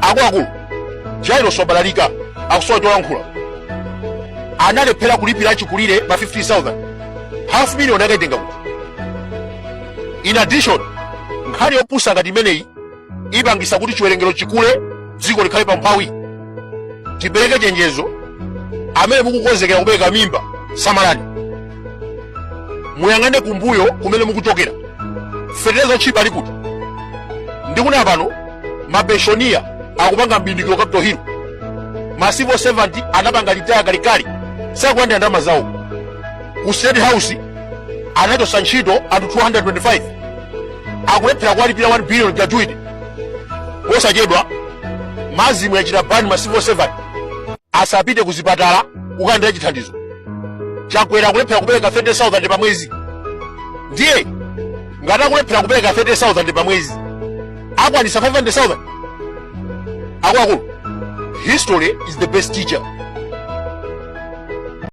Akuluakulu, Jairos wabalalika, akusowa cholankhula. Analephera kulipira achikulire pa 50,000, half million akaitenga kuti? In addition, nkhani yopusa ngati imeneyi ipangisa kuti chiwerengero chikule, dziko likhale pa umphawi. Tipereke chenjezo: amene mukukonzekera kupereka mimba, samalani, muyang'ane kumbuyo kumene mukuchokera. Fetereza otchipa ali kuti? Ndikunena pano, mapenshoniya akupanga mbindikiro Capitol Hill. Ma civil servant anapanga retire kalekale, sakulandira ndalama zawo. Ku State House anachotsa ntchito anthu 225, akulephera kuwalipira 1 billion gratuity. Posachedwa MASM yachita ban ma civil servant asapite ku zipatala kukalandira chithandizo. Chakwera akulephera kupereka 30,000 pa mwezi. Ndiye ngati akulephera kupereka 30,000 pa mwezi, akwanisa 500,000? Akuluakulu, history is the best teacher.